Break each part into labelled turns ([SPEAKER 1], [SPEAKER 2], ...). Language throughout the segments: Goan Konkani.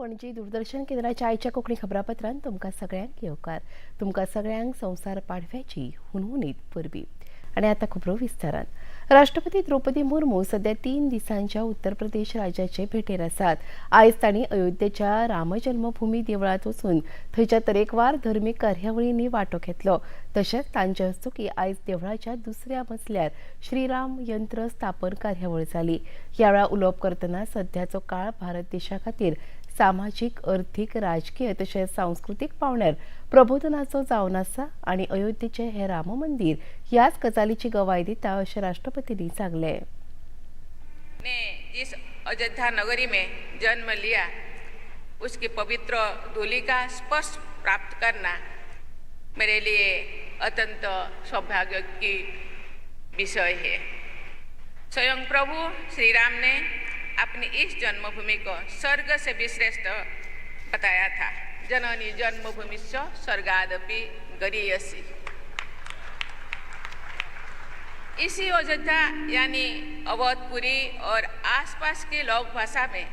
[SPEAKER 1] पणजी दूरदर्शन केंद्राच्या आयच्या कोंकणी खबरापत्रांत तुमकां सगळ्यांक येवकार. तुमकां सगळ्यांक संवसार पाडव्याची हुनहुनीत परबी. आनी आतां खबरो विस्तारान. राष्ट्रपती द्रौपदी मुर्मू सध्या 3 दिसांच्या उत्तर प्रदेश राज्याचे भेटेर आसात. आयज तांणी अयोध्येच्या रामजन्मभूमी देवळांत वचून थंयच्या तरेकवार धर्मीक कार्यावळींनी वांटो घेतलो. तशेंच तांचे हस्तुकीं आयज देवळाच्या दुसऱ्या मजल्यार श्रीराम यंत्र स्थापन कार्यावळ जाली. ह्या वेळार उलोवप करतना सध्याचो काळ भारत देशा खातीर सामाजीक, अर्थीक, राजकीय तशेंच सांस्कृतीक पावंड्यार प्रबोधनाचो जावन आसा आनी अयोध्येचें हें राम मंदीर ह्याच गजालीची गवाय दिता अशें राष्ट्रपतींनी सांगलें.
[SPEAKER 2] ने जिस अयोध्या नगरी में जन्म लिया, उसकी पवित्र धूलि का स्पर्श प्राप्त करना मेरे लिए अत्यंत सौभाग्य की विषय है. स्वयं प्रभु श्री राम ने अपनी इस जन्मभूमि को स्वर्ग से भी श्रेष्ठ बताया था. जननी जन्मभूमिश्च स्वर्गादपि गरीयसी. इसी अयोध्या यानी अवधपुरी और आसपास की लोक भाषा में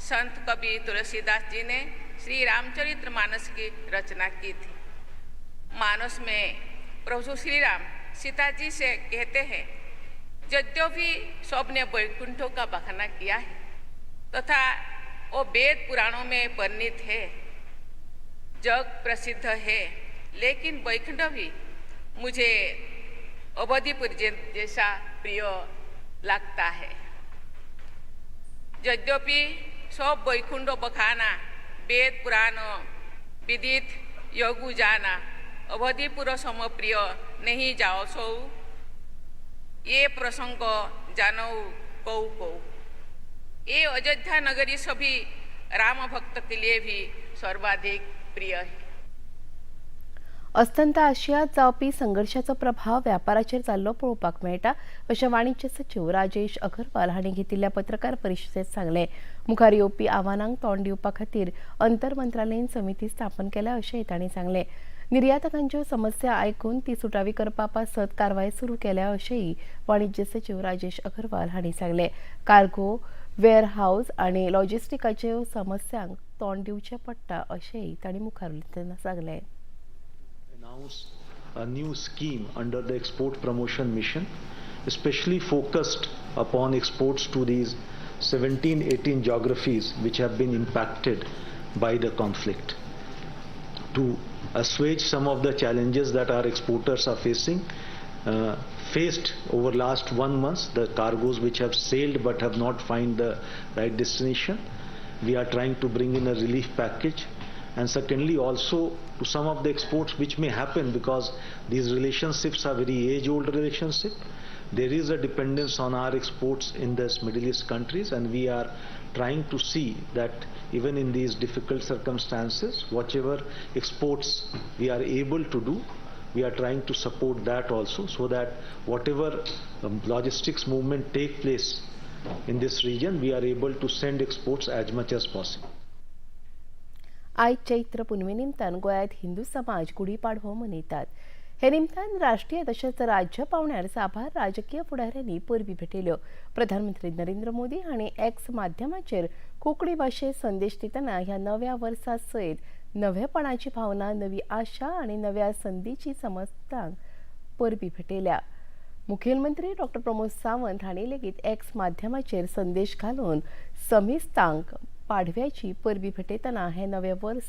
[SPEAKER 2] संत कवि तुलसीदास जी ने श्री रामचरित्र मानस की रचना की थी. मानस में प्रभु श्री राम सीता जी से कहते हैं, यद्यपि सबने वैकुंठों का बखाना किया है तथा वो वेद पुराणों में वर्णित है, जग प्रसिद्ध है, लेकिन वैकुंठ भी मुझे अवधिपुर जैसा प्रिय लगता है. यद्यपि सब वैकुंठ बखाना वेद पुराण विदित योगु जाना, अवधिपुर सम प्रिय नहीं जाओ सो, ये प्रसंग जानो कौ कौ. ये अयोध्या नगरी सभी राम भक्त के लिए भी सर्वाधिक प्रिय है.
[SPEAKER 1] अस्तंत आशियांत जावपी संघर्शाचो प्रभाव व्यापाराचेर जाल्लो पळोवपाक मेळटा अशें वाणिज्य सचीव राजेश अगरवाल हांणी घेतिल्ल्या पत्रकार परिशदेंत सांगलें. मुखार येवपी आव्हानांक तोंड दिवपा खातीर अंतर मंत्रालयीन समिती स्थापन केल्या अशेंय तांणी सांगलें. निर्यातकांच्यो समस्या आयकून ती सुटावी करपा पासत कारवाय सुरू केल्या अशेंय वाणिज्य सचीव राजेश अगरवाल हांणी सांगलें. कार्गो, वेअर हावज आनी लॉजिस्टिकाच्यो समस्यांक तोंड दिवचें पडटा अशेंय तांणी मुखार उलयतना सांगलें.
[SPEAKER 3] Announce a new scheme under the Export Promotion Mission, especially focused upon exports to these 17, 18 geographies which have been impacted by the conflict. To assuage some of the challenges that our exporters are faced over last 1 month, the cargoes which have sailed but have not find the right destination, we are trying to bring in a relief package. And secondly, also to some of the exports which may happen because these relationships are very age-old relationship. There is a dependence on our exports in this Middle East countries, and we are trying to see that even in these difficult circumstances, whatever exports we are able to do, we are trying to support that also, so that whatever logistics movement take place in this region, we are able to send exports as much as possible.
[SPEAKER 1] आयज चैत्र पुनवे निमतान गोंयांत हिंदू समाज गुढीपाडवो मनयतात. हे निमतान राष्ट्रीय तशेंच राज्य पावंड्यार साबार राजकीय फुडाऱ्यांनी परबी भेटयल्यो. प्रधानमंत्री नरेंद्र मोदी हांणी एक्स माध्यमाचेर कोंकणी भाशेंत संदेश दितना ह्या नव्या वर्सा सयत नवेपणाची भावना, नवी आशा आनी नव्या संदीची समस्तांक परबी भेटयल्या. मुखेलमंत्री डॉक्टर प्रमोद सावंत हांणी लेगीत एक्स माध्यमाचेर संदेश घालून समेस्तांक पाडव्याची परबी भेटयतना हें नवें वर्स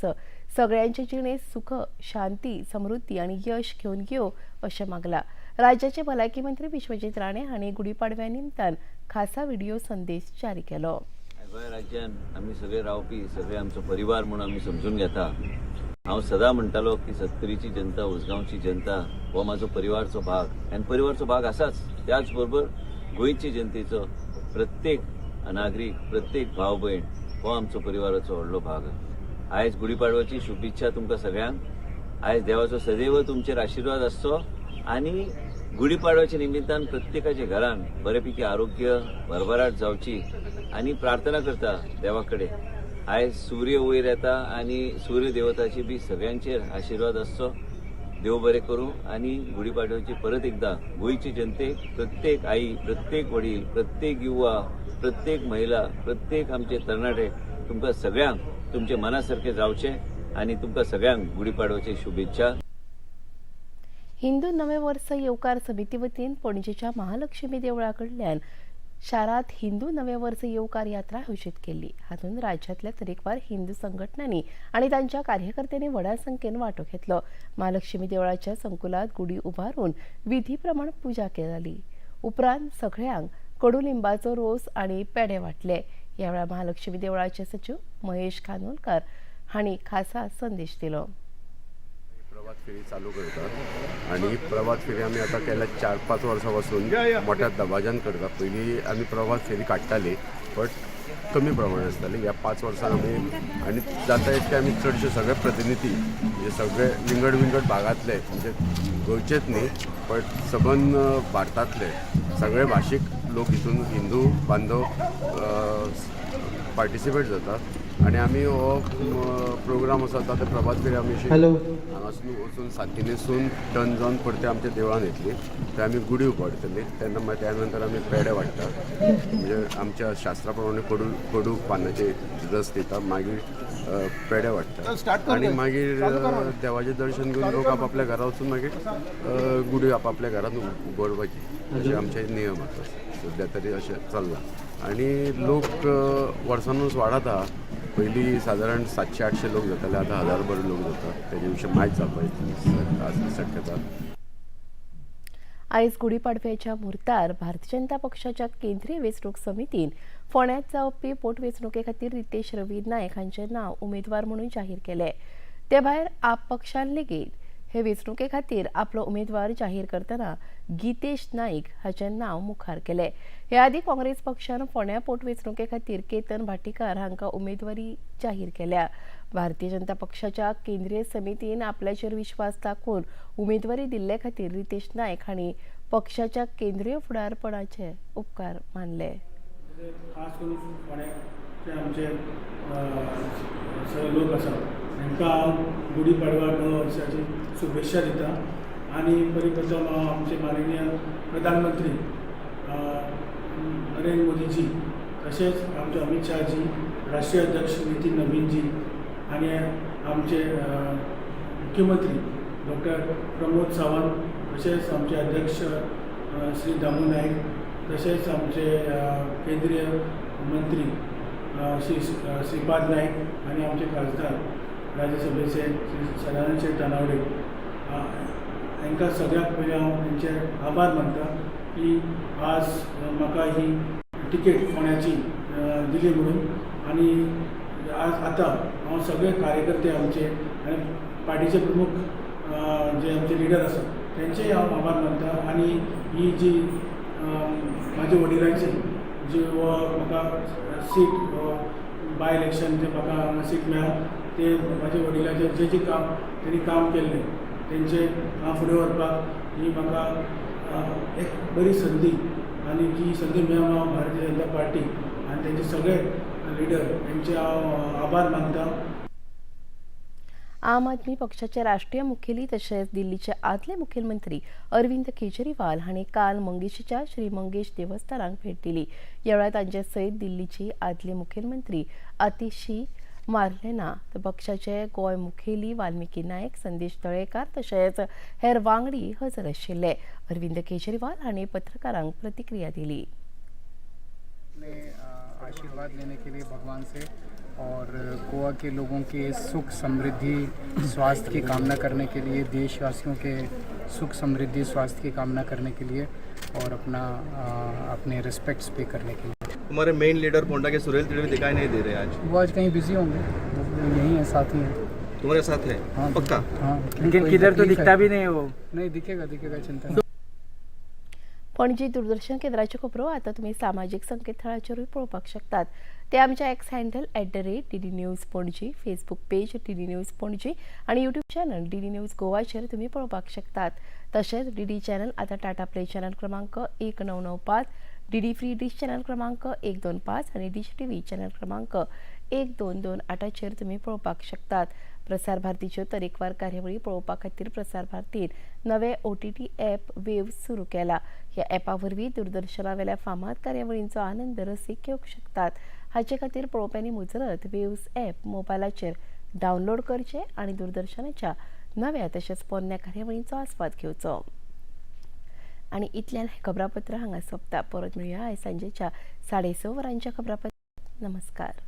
[SPEAKER 1] सगळ्यांचे जिणेंत सुख, शांती, समृद्धी आनी यश घेवन येवं अशें मागलां. राज्याचे भलायकी मंत्री विश्वजीत राणे हांणी गुढीपाडव्या निमतान खासा व्हिडिओ संदेश जारी केलो.
[SPEAKER 4] गोंय राज्यान आमी सगळे रावपी, सगळे आमचो परिवार म्हणून आमी समजून घेता. हांव सदां म्हणटालो की सत्तरीची जनता, उसगांवची जनता हो म्हाजो परिवारचो भाग आनी परिवारचो भाग आसाच. त्याच बरोबर गोंयचे जनतेचो प्रत्येक नागरीक, प्रत्येक भाव भयण हो आमचो परिवाराचो व्हडलो भाग. आयज गुढीपाडव्याची शुभेच्छा तुमकां सगळ्यांक. आयज देवाचो सदैव तुमचेर आशिर्वाद आसचो आनी गुढीपाडव्याच्या निमित्तान प्रत्येकाच्या घरान बऱ्यापैकी आरोग्य भरभराट जावची आनी प्रार्थना करता देवा कडेन. आयज सूर्य वयर येता आनी सूर्य देवताची बी सगळ्यांचेर आशिर्वाद आसचो. देव बरें करूं आनी गुढीपाडव्याची परत एकदा गोंयचे जनतेक, प्रत्येक आई, प्रत्येक वडील, प्रत्येक युवा, प्रत्येक महिला, प्रत्येक आमचे तरणाटे, तुमकां सगळ्यांक तुमचे मना सारकें जावचें आनी तुमकां सगळ्यांक गुढीपाडव्याची शुभेच्छा.
[SPEAKER 1] हिंदू नवे वर्स येवकार समिती वतीन पणजेच्या महालक्ष्मी देवळा कडल्यान शारांत हिंदू नवे वर्स येवकार यात्रा आयोजीत केल्ली. हातूंत राज्यांतल्या तरेकवार हिंदू संघटनांनी आनी तांच्या कार्यकर्त्यांनी व्हडा संख्येन वांटो घेतलो. महालक्ष्मी देवळाच्या संकुलांत गुडी उबारून विधी प्रमाण पुजा जाली. उपरांत सगळ्यांक कडुलिंबाचो रोस आनी पेडे वांटले. ह्या वेळार महालक्ष्मी देवळाचे सचिव महेश खानोलकर हांणी खासा संदेश दिलो.
[SPEAKER 5] प्रभात फेरी चालू करतात आणि प्रभात फेरी आमी आतां केल्या 4-5 वर्सां पासून मोठ्या दबाज्यान करतात. पयलीं आमी प्रभात फेरी काडटाली बट कमी प्रमाणात आसताली. ह्या 5 वर्सां आमी आनी जाता इतके आमी चडशे सगळे प्रतिनिधी म्हणजे सगळे विंगड विंगड भागांतले, म्हणजे गोंयचेच न्ही बट सबंद भारतांतले सगळे भाशीक लोक हितून हिंदू बांधव पार्टिसिपेट जाता. आनी आमी हो प्रोग्राम आसा तो आतां प्रभात फेरी आमी अशी हांगासून वचून सातिनेसून टर्न जावन परते आमच्या देवळान येतली, थंय आमी गुडी उबारतली. तेन्ना मागीर त्या नंतर आमी पेडे वाडटा, म्हणजे आमच्या शास्त्रा प्रमाणे कडू कडू पानाचे रस दिता, मागीर पेडे वाडटा आनी मागीर देवाचें दर्शन घेवन लोक आपापल्या घरा वचून मागीर गुडी आपापल्या घरान उबारपाची, अशे आमचे नियम आसा सद्या तरी अशें चल्लां. आनी लोक वर्सानूच वाडत आहा. पयलीं सादारण 700-800 लोक जाताले, आतां 1000 भर लोक जातात. तेजे विशीं म्हायत जावपाची शक्यता.
[SPEAKER 1] आयज गुढीपाडव्याच्या म्हुर्तार भारतीय जनता पक्षाच्या केंद्रीय वेंचणूक समितीन फोंड्यांत जावपी पोटवेंचणुके खातीर रितेश रवी नायक हांचें नांव उमेदवार म्हणून जाहीर केलें. ते भायर आप पक्षान लेगीत हे वेंचणुके खातीर आपलो उमेदवार जाहीर करतना गीतेश नाईक हाचें नांव मुखार केलें. हे आदीं काँग्रेस पक्षान फोंड्या पोटवेंचणुके खातीर केतन भाटीकार हांकां उमेदवारी जाहीर केल्या. भारतीय जनता पक्षाच्या केंद्रीय समितीन आपल्याचेर विश्वास दाखोवन उमेदवारी दिल्ले खातीर रितेश नायक हांणी पक्षाच्या केंद्रीय फुडारपणाचे उपकार मानले.
[SPEAKER 6] खास करून फोंड्याचे आमचे सगळे लोक आसात तांकां हांव गुढी पाडवा नव वर्साची शुभेच्छा दिता. आनी परिप्रथम हांव आमचे माननीय प्रधानमंत्री नरेंद्र मोदीजी, तशेंच आमचे अमीत शहाजी, राष्ट्रीय अध्यक्ष नितीन नवीनजी आनी आमचे मुख्यमंत्री डॉक्टर प्रमोद सावंत, तशेंच आमचे अध्यक्ष श्री दामू नायक, तशेंच आमचे केंद्रीय मंत्री श्री श्रीपाद नायक आनी आमचे खासदार राज्यसभेचे श्री सदानंद शेट तानावडे, हांकां सगळ्यांत पयलीं हांव तेंचे आभार मानता की आज म्हाका ही तिकेट फोंड्याची दिली म्हणून. आनी आज आतां हांव सगळे कार्यकर्ते आमचे आनी पार्टीचे प्रमुख जे आमचे लिडर आसात तेंचेय हांव आभार मानता. आनी ही जी म्हाज्या वडिलांची जी हो म्हाका सीट, बाय इलेक्शन जे म्हाका हांगा सीट मेळ्ळा, ते म्हाज्या वडिलांचे जे जे काम तेणी काम केल्लें तेंचें हांव फुडें व्हरपाक ही म्हाका एक बरी संदी. आनी ही संदी मेळून हांव भारतीय जनता पार्टी आनी तेंचे सगळे लिडर हेंचे हांव आभार मानता.
[SPEAKER 1] आम आदमी पक्षाचे राष्ट्रीय मुखेली तशेंच दिल्लीचे आदले मुखेलमंत्री अरविंद केजरीवाल हांणी काल मंगेशीच्या श्री मंगेश देवस्थानाक भेट दिली. ह्या वेळार तांचे सयत दिल्लीची आदली मुखेलमंत्री आतिशी मार्लेना, पक्षाचे गोंय मुखेली वाल्मिकी नायक, संदेश तळेकार तशेंच हेर वांगडी हजर आशिल्ले. अरविंद केजरीवाल हांणी पत्रकारांक प्रतिक्रिया दिली.
[SPEAKER 7] अपने आशीर्वाद लेने के लिए भगवान से और गोवा के लोगों के सुख समृद्धि स्वास्थ्य की कामना करने के लिए, देशवासियों के सुख समृद्धि स्वास्थ्य की कामना करने के लिए और अपने रिस्पेक्ट्स पे करने के लिए.
[SPEAKER 8] तुम्हारे मेन लीडर पोंडा के सुरेल तिड़वी दिखाई नहीं दे रहे आज.
[SPEAKER 7] वो आज कहीं बिजी होंगे, वो यहीं है, साथ ही हैं.
[SPEAKER 8] तुम्हारे साथ है?
[SPEAKER 7] हाँ.
[SPEAKER 8] पक्का?
[SPEAKER 7] हाँ.
[SPEAKER 9] लेकिन
[SPEAKER 7] कोई
[SPEAKER 9] किधर तो
[SPEAKER 7] तकलीफ
[SPEAKER 9] दिखता
[SPEAKER 7] है?
[SPEAKER 9] भी नहीं वो.
[SPEAKER 7] नहीं, दिखेगा, दिखेगा, चिंता नहीं.
[SPEAKER 1] पणजी दूरदर्शन केंद्राच्यो खबरो आतां तुमी सामाजीक संकेतथळाचेरूय पळोवपाक शकतात. ते आमच्या X handle @DDNews Panaji, Facebook page DD News Panaji आनी युट्यूब चॅनल डीडी न्यूज गोवाचेर तुमी पळोवपाक शकतात. तशेंच डीडी चॅनल आतां टाटा प्ले चॅनल क्रमांक 1995, डीडी फ्री डिश चॅनल क्रमांक 125 आनी डिश टीव्ही चॅनल क्रमांक 1228चेर तुमी पळोवपाक शकतात. प्रसार भारतीच्यो तरेकवार कार्यावळी पळोवपा खातीर प्रसार भारतीन नवे ओटीटी ॲप वेव सुरू केला. ह्या ॲपा वरवीं दूरदर्शनावेल्या फामाद कार्यावळींचो आनंद रसीक घेवंक शकतात. हाचे खातीर पळोवप्यांनी मुजरत वेव्स ॲप मोबायलाचेर डावनलोड करचें आनी दूरदर्शनाच्या नव्या तशेंच पोरण्या कार्यावळींचो आस्वाद घेवचो. आनी इतल्यान हें खबरापत्र हांगा सोंपता. परत मेळुया आयज सांजेच्या 6:30 वरांच्या खबरापत्र. नमस्कार.